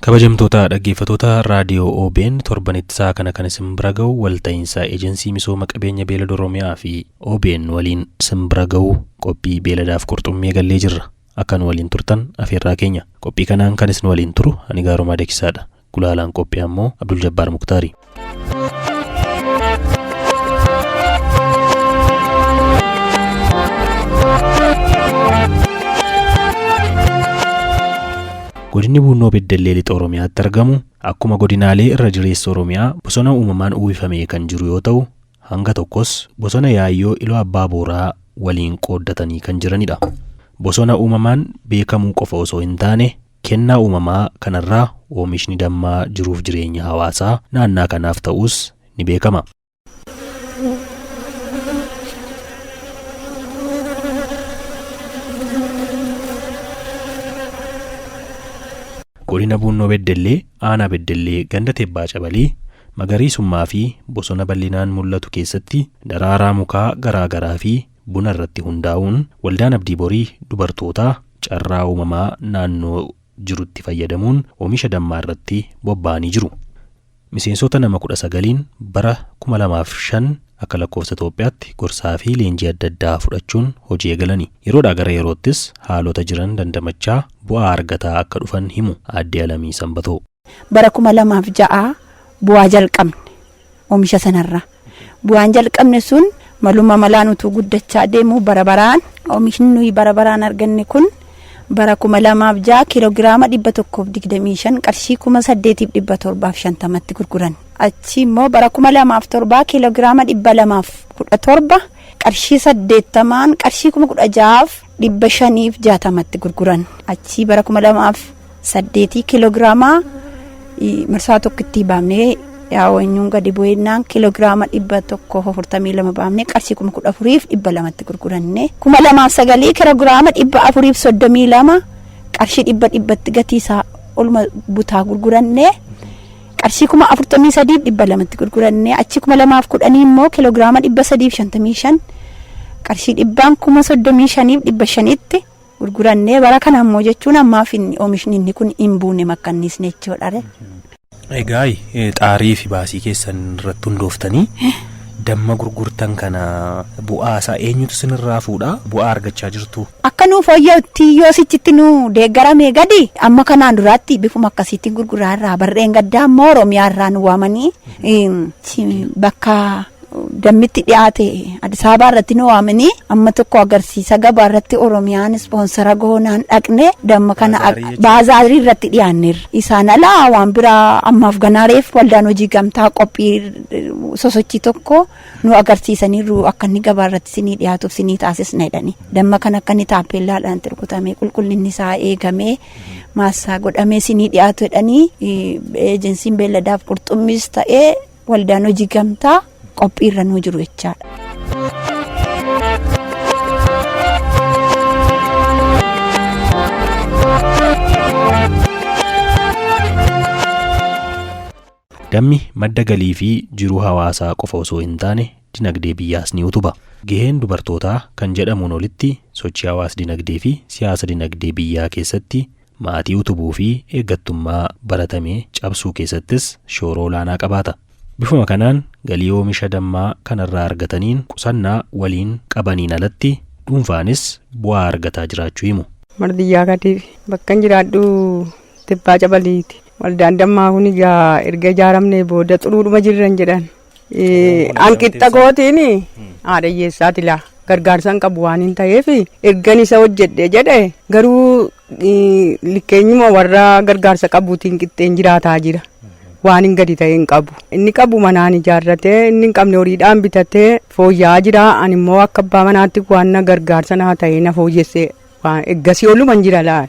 Kabajamtoota dhaggeeffattoota raadiyoo OBN, torbanitti sa'a kana kan isin bira ga'u, walta'iinsa Ejensii Misooma Qabeenya Beelada Oromiyaa fi OBN waliin isin bira ga'u qophii beeladaaf qurxummii eegallee jirra. Akka nu waliin turtan afeerraa keenya. Qophii kanaan kan isin waliin turu ani Gaarumaa Deekisaadha. Gulaalaan qophii ammoo Abdul Jabbaar Muktaari. Godinni Buunnoo Beddellee Lixa Oromiyaatti argamu akkuma godinaalee irra jireessa Oromiyaa bosona uumamaan uwwifamee kan jiru yoo ta'u, hanga tokkos bosona Yaayyoo Iluu Abbaa Booraa waliin qooddatanii kan jiranidha. Bosona uumamaan beekamuu qofa osoo hin taane, kennaa uumamaa kanarraa oomishni dammaa jiruuf jireenya hawaasaa naannaa kanaaf ta'uus ni beekama. Godina Buunnoo Beddellee, Aanaa Beddellee, ganda Tebbaa Cabalii magariisummaa fi bosona bal'inaan mul'atu keessatti daraaraa mukaa garaa garaa fi buna irratti hundaa'uun Waldaan Abdii Borii dubartootaa carraa uumamaa naannoo jirutti fayyadamuun oomisha dammaa irratti bobba'anii jiru. Miseensota nama 19n bara 2005 akka lakkoofsa Itoophiyaatti gorsaa fi leenjii adda addaa fudhachuun hojii eegalani. Yeroodhaa gara yeroottis haalota jiran dandamachaa bu'aa argataa akka dhufan himu Aadde Alamii Sanbatoo. Bara 2006 bu'aa jalqabne oomisha sanarraa. Bu'aan jalqabne sun maluma malaan utuu guddachaa deemu, bara baraan oomishni nuyi bara baraan arganne kun bara 2006 kiiloogiraama 125 qarshii 8,750tti gurguran. Achi immoo bara 2007 kiiloogiraama 217 qarshii 80n qarshii 16,560tti gurguran. Achi bara 2008 kiiloogiraama marsaa tokkotti baafnee, yaa'u gadi bu'eennaan, kiiloogiraama 142 baafnee qarshii 14,200tti gurguranne. 2009 kiiloogiraama 432 qarshii 100tti gatii isaa oluma butaa gurguranne, qarshii 43,200tti gurguranne. Achi 2010 immoo kiiloogiraama 355 qarshii dhibbaan 35,500tti gurguranne. Bara kana immoo jechuun ammaaf inni oomishni inni kun hin buune, makkanniisne jechuudha. Egaa xaarii fi baasii keessan irratti hundooftanii damma gurgurtan kana bu'aa isaa eenyutu isinirraa fuudha? Bu'aa argachaa jirtu? Akka nu fooyya'utti yoo sichitti nu deeggarame gadi amma kanaan duraatti bifuma akkasiitiin gurguraa irraa barreen gaddaa immoo Oromiyaa irraa nu waamanii, bakka dammitti dhiyaate Addis Ababaa irratti nu waamanii, amma tokko agarsiisa gabaa irratti Oromiyaan sponsor goonaan dhaqne damma kana baazaarii irratti dhiyaanneerra. Isaan alaa waan biraa ammaaf ganaareef waldaan hojii gamtaa qophii sosochii tokko nu agarsiisaniiru, akka inni gabaa irratti sinii dhiyaatuuf sinii taasisna jedhani. Damma kana akka inni taappeellaadhaan rukutamee, qulqullinni isaa eegamee, maassaa godhamee sinii dhiyaatu jedhanii, eejensiin beelladaaf qurxummiis ta'ee waldaan hojii gamtaa qophiirra nuu jiru jechaadha. Dammi madda galii fi jiruu hawaasaa qofa osoo hin taane dinagdee biyyaas ni utuba. Gaheen dubartootaa kan jedhamuun olitti sochii hawaas dinagdee fi siyaasa dinagdee biyyaa keessatti, maatii utubuu fi eeggattummaa baratame cabsuu keessattis shoora olaanaa qabaata. Bifuma kanaan galii oomisha dammaa kanarraa argataniin qusannaa waliin qabaniin alatti dhuunfaanis bu'aa argataa jiraachuu himu. Mardiyyaa Kadir, bakka jiraadhu Tibbaa Cabaliiti. Waldaan dammaa kun egaa erga ijaaramnee booda xuruudhuma jirran jedhan. Hanqixxa kootiin haadha hiyyeessaati laa, gargaarsa hin qabu waan hin ta'eef, ergan isa hojjedhe jedhe garuu likkeenyuma warra gargaarsa qabuutiin qixxeen jiraataa jira. Waan hin gadi ta'e hin qabu. Inni qabu manaan ijaarratee, inni hin qabne horiidhaan bitatee fooyya'aa jira. Ani immoo akka abbaa manaatti waan na gargaarsa naa ta'e na fooyyessee waan eggasii oluman jira laal.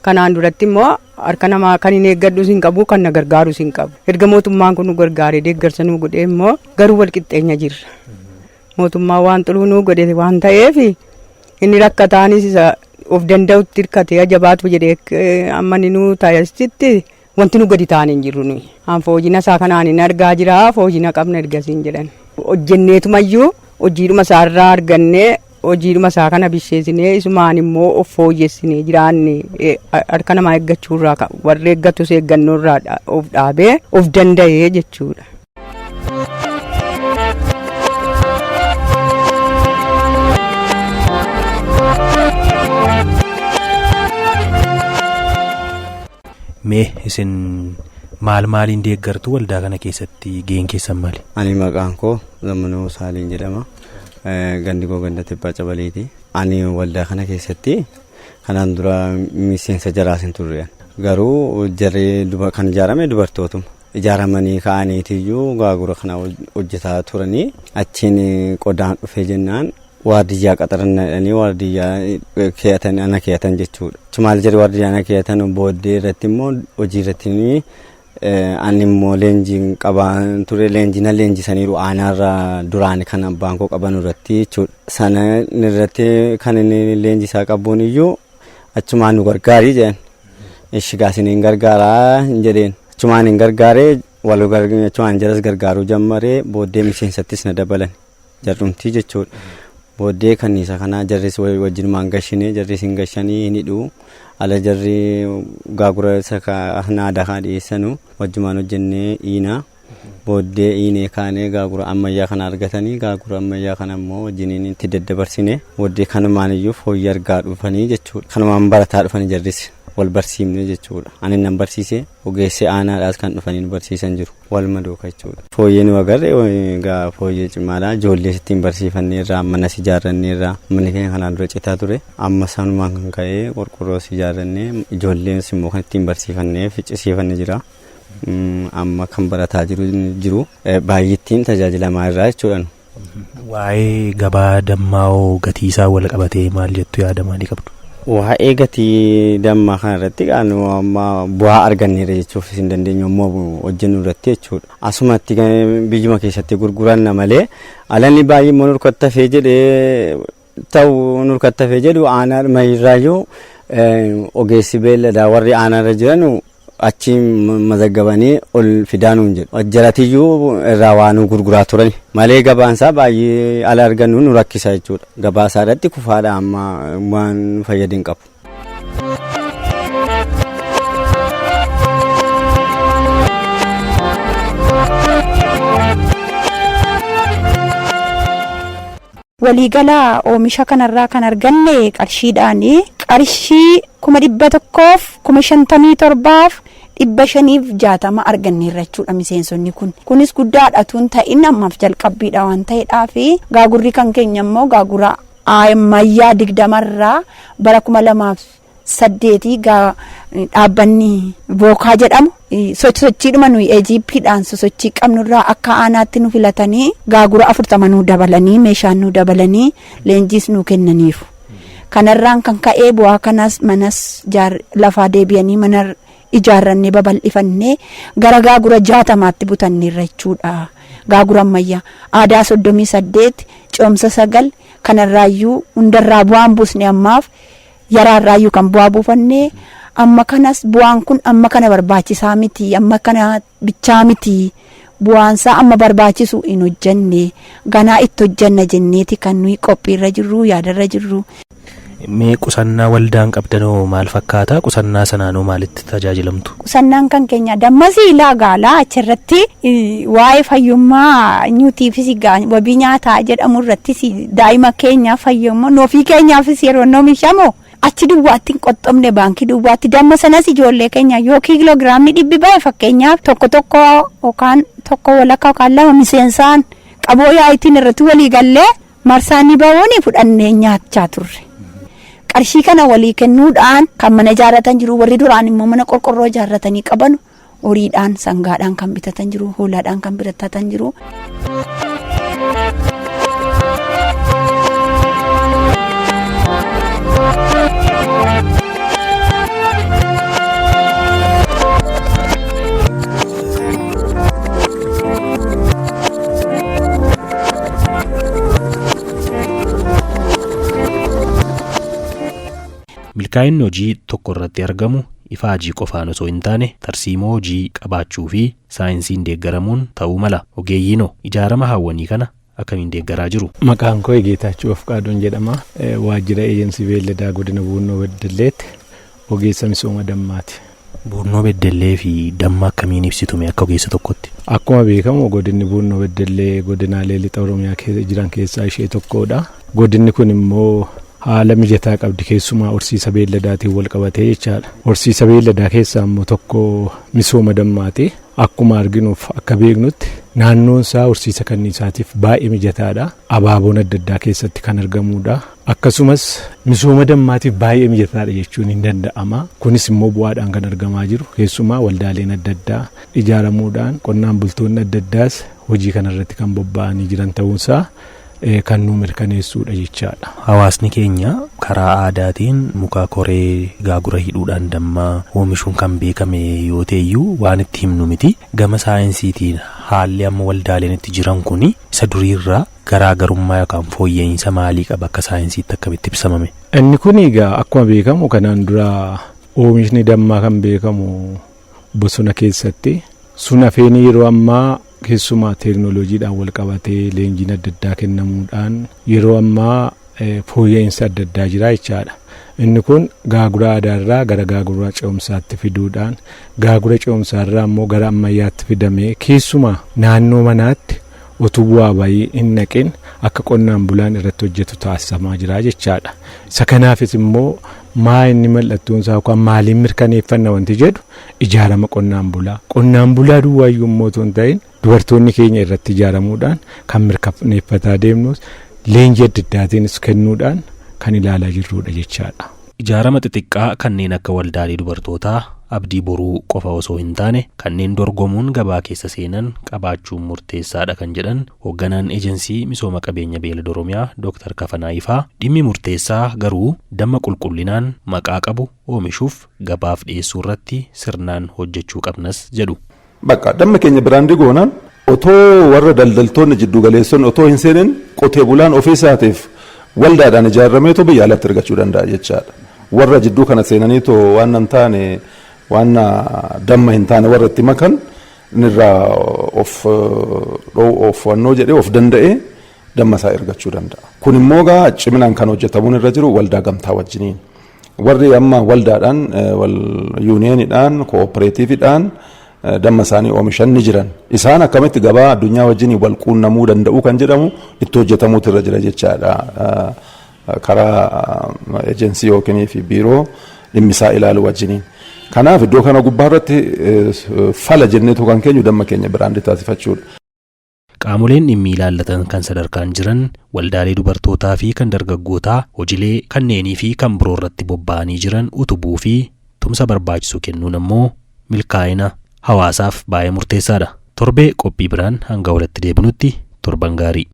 Kanaan duratti immoo harka namaa kan hin eeggadhus hin qabu, kan na gargaarus hin qabu. Erga mootummaan kun nu gargaaree deeggarsa nu godhee immoo garuu wal qixxeenya jirra. Mootummaan waan xuruu nu godhe waan ta'eef, inni rakkataanis isa of danda'utti hirkatee ajabaatu jedhee amma inni nu taasistitti wanti nu gadi ta'an hin jirru nuyi. An foojina isaa kanaan hin argaa jira, foojina qabna ergasiin jedhan. Hojjenneetumayyuu hojiidhuma isaarraa argannee. Hojiidhuma isaa kana bisheessinee isumaan immoo of fooyyessinee jiraanne harka namaa eeggachuurraa warri eeggatus eeggannoorraa of dhaabee of danda'ee jechuudha. Mee isin maal maaliin deeggartu waldaa kana keessatti gaheen keessan maali? Ani maqaan koo Zammanuu Saaliin jedhama. Gandi koo ganda Tibbaa Cabaliiti. Ani waldaa kana keessatti kanaan dura miseensa jaraas hin turre. Garuu jarri kan ijaarame dubartootuma. Ijaaramanii ka'aniitiyyuu gaagura kana hojjetaa turanii achiin qodaan dhufee jennaan waardiyyaa qaxaran jedhanii waardiyyaa keeyatan ana keeyatan jechuudha. Maal jedhu waardiyyaa ana keeyatan booddee irratti immoo hojii irratti ani immoo leenjiin qabaa ture leenjii na leenjisaniiru aanaarra duraan kan abbaan koo qaban irratti jechuudha. Sana irratti kan inni leenjisaa qabuun iyyuu achumaan nu gargaarii jedhan. Ishi gaasin hin gargaaraa hin jedheen. Achumaan hin gargaaree wal achumaan jaras gargaaruu jammaree booddee miseensattis na dabalan jarrumtii jechuudha. Booddee kanniisa kanaa jarris wajjinumaan gashinee jarris hin gashanii hin hidhuu ala jarri gaagura isa aadaa kana dhiyeessanu wajjumaan hojjennee iinaa booddee iinee kaanee gaagura ammayyaa kana argatanii gaagura ammayyaa kana immoo wajjiniin itti daddabarsine booddee kanumaan iyyuu fooyyee argaa dhufanii jechuudha. Kanumaan barataa dhufanii jarris wal barsiifne jechuudha. Ani nan barsiise ogeessi aanaadhaas kan dhufanii nu barsiisan jiru. Wal madooka jechuudha. Fooyyee nu agarre egaa fooyyee cimaadha. Ijoollee ittiin barsiifannee irraa manas ijaarrannee irraa manni keenya kanaan dura citaa ture. Amma sanumaan kan ka'ee qorqorroos ijaarrannee ijoolleenis immoo kan ittiin barsiifannee ficcisiifannee jira. Amma kan barataa jiru baay'ee ittiin tajaajilamaa irraa jechuudha. Waa'ee gabaa dammaa'oo gatii isaa wal qabatee maal jettu yaada maalii qabdu? Waa'ee gatii dammaa kana irratti amma bu'aa arganneerra jechuuf hin dandeenyu ammoo hojjennu irratti jechuudha. Asumatti biyyuma keessatti gurguranna malee alanni baay'ee immoo nurkatti hafee jedhee ta'u nurkatti hafee jedhu aanaa irraayyuu ogeessi beelladaa warri aanaarra jiran achi mazaggabanii ol fidaanuun jedhu. Jaratiyyuu irraa waa nu gurguraa turan malee gabaansaa baay'ee ala argannu nu rakkisa jechuudha. Gabaasaa irratti kufaadha amma waan fayyadu hin qabu. Waliigala oomisha kanarraa kan arganne qarshiidhaan qarshii 157,560 arganneerra jechuudha miseensonni kun. Kunis guddaadha tun ta'in ammaaf jalqabbiidha waan ta'eedhaaf gaagurri kan keenya immoo gaagura ammayyaa 20 bara 2008 dhaabbanni Bookaa jedhamu sochiidhuma nuyi AGPdhaan sosochii qabnurraa akka aanaatti nu filatanii gaagura 40 nu dabalanii meeshaan nu dabalanii leenjiis nu kennaniiru. Kanarraan kan ka'ee bu'aa kanas manas lafaa deebi'anii mana ijaarrannee babal'ifannee gara gaagura 60tti butanneerra jechuudha. Gaagura ammayyaa aadaa 38 coomsa 9 kanarraayyuu hundarraa bu'aan buusne ammaaf yaraarraayyuu kan bu'aa buufannee amma kanas bu'aan kun amma kana barbaachisaa miti amma kana bichaa miti bu'aansaa amma barbaachisu hin hojjenne ganaa itti hojjenna jenneeti kan nuyi qophiirra jirru yaadarra jirru. Mee qusannaa waldaan qabdanoo maal fakkaata? Qusannaa sanaanoo maalitti tajaajilamtu? Qusannaan kan keenya dammasii ilaa gaalaa achirratti waa'ee fayyummaa nyuutiifis wabii nyaataa jedhamu irrattis daa'ima keenya fayyummaa noofii keenyaafis yeroo oomishamu achi duwwaatti hin qoxxomne baankii duwwaatti damma sanas ijoollee keenya yoo kiiloogiraamni 100 ba'e fakkeenyaaf tokko tokko yookaan tokko walakkaa yookaan lama miseensaan qaboo yaa'itiin irratti walii gallee marsaanii ba'uun fudhannee nyaachaa turre. Qarshii kana walii kennuudhaan kan mana ijaarratan jiru warri duraan immoo mana qorqorroo ijaarratanii qaban horiidhaan sangaadhaan kan bitatan jiru hoolaadhaan kan bitatan jiru. Milkaa'inni hojii tokko irratti argamu ifaajii qofaan osoo hin taane tarsiimoo hojii qabaachuu fi saayinsiin deeggaramuun ta'uu mala. Ogeeyyiinoo ijaarama hawwanii kana akkamiin deeggaraa jiru? Maqaan koo Geetaachoo Afqaaduun jedhama. Waajjira Eejensii Beelladaa Godina Buunnoo Beddelleetti ogeessa misooma dammaati. Buunnoo Beddellee fi damma akkamiin ibsitume akka ogeessa tokkotti? Akkuma beekamu godinni Buunnoo Beddellee godinaalee lixa Oromiyaa keessa jiran keessaa ishee tokkodha. Godinni kun immoo haala mijataa qabdi keessumaa horsiisa beelladaatiin wal qabatee jechaadha. Horsiisa beelladaa keessaa immoo tokko misooma dammaati. Akkuma arginuuf akka beeknutti naannoon isaa horsiisa kanniisaatiif baay'ee mijataadha. Abaaboon adda addaa keessatti kan argamudha. Akkasumas misooma dammaatiif baay'ee mijataadha jechuun hin danda'ama. Kunis immoo bu'aadhaan kan argamaa jiru keessumaa waldaaleen adda addaa ijaaramuudhaan qonnaan bultoonni adda addaas hojii kanarratti kan bobba'anii jiran ta'uunsaa kan nu mirkaneessuudha jechaadha. Hawaasni keenya karaa aadaatiin muka koree gaagura hidhuudhaan dammaa oomishuun kan beekame yoo ta'eyyuu waan itti himnu miti. Gama saayinsiitiin haalli amma waldaaleen itti jiran kun isa duriirraa garaagarummaa yookaan fooyya'insa maalii qaba akka saayinsiitti akkamitti ibsamame? Inni kun egaa akkuma beekamu kanaan dura oomishni dammaa kan beekamu bosona keessatti sun hafeen yeroo ammaa keessumaa teeknooloojiidhaan wal qabatee leenjiin adda addaa kennamuudhaan yeroo ammaa fooyya'insa adda addaa jira jechaadha. Inni kun gaagura aadaarraa gara gaagura ce'umsaatti fiduudhaan gaagura ce'umsaarraa immoo gara ammayyaatti fidamee keessumaa naannoo manaatti utuu bu'aa bayii hin naqin akka qonnaan bulaan irratti hojjetu taasifamaa jira jechaadha. Isa kanaafis immoo maa inni mallattoon isaa yookaan maaliin mirkaneeffanna wanti jedhu ijaarama qonnaan bulaa. Qonnaan bulaa duwwaayyuu immoo otoo hin ta'in dubartoonni keenya irratti ijaaramuudhaan kan mirkaneeffataa deemnus leenjii adda addaatiinis kennuudhaan kan ilaalaa jirrudha jechaadha. Ijaarama xixiqqaa kanneen akka waldaalee dubartootaa abdii boruu qofa osoo hin taane kanneen dorgomuun gabaa keessa seenan qabaachuun murteessaadha kan jedhan hoogganaan ejensii misooma qabeenya beelada Oromiyaa Dr. Kafanaa Ifaa dhimmi murteessaa garuu damma qulqullinaan maqaa qabu oomishuuf gabaaf dhiyeessuu irratti sirnaan hojjechuu qabnas jedhu. Bakka damma keenya brand goonaan otoo warra daldaltoonni jiddu galeessonni otoo hin seenin qotee bulaan ofii isaatiif waldaadhaan ijaarameetoo biyya alatti argachuu danda'a jechaadha. Warra jidduu kana seenaniitoo waan hin taane waan damma hin taane warra itti makan irraa of wannoo jedhee of danda'ee damma isaa ergachuu danda'a. Kun immoo gaa ciminaan kan hojjetamuun irra jiru waldaa gamtaa wajjiniin. Warri amma waldaadhaan yuuniyeeniidhaan kooperaatiiviidhaan damma isaanii oomishan ni jiran. Isaan akkamitti gabaa addunyaa wajjin wal quunnamuu danda'u kan jedhamu itti hojjetamuutu irra jira jechaadha. Karaa ejensii yookiin fi biiroo dhimmi isaa ilaalu wajjiniin. Kanaaf iddoo kana gubbaa irratti fala jenneetu kan keenyu damma keenya brand taasifachuudha. Qaamoleen dhimmi ilaallatan kan sadarkaan jiran waldaalee dubartootaa fi kan dargaggootaa hojiilee kanneenii fi kan biroo irratti bobba'anii jiran utubuu fi tumsa barbaachisu kennuun ammoo milkaa'ina hawaasaaf baay'ee murteessaadha. Torbee qophii biraan hanga walitti deebinutti torban gaarii.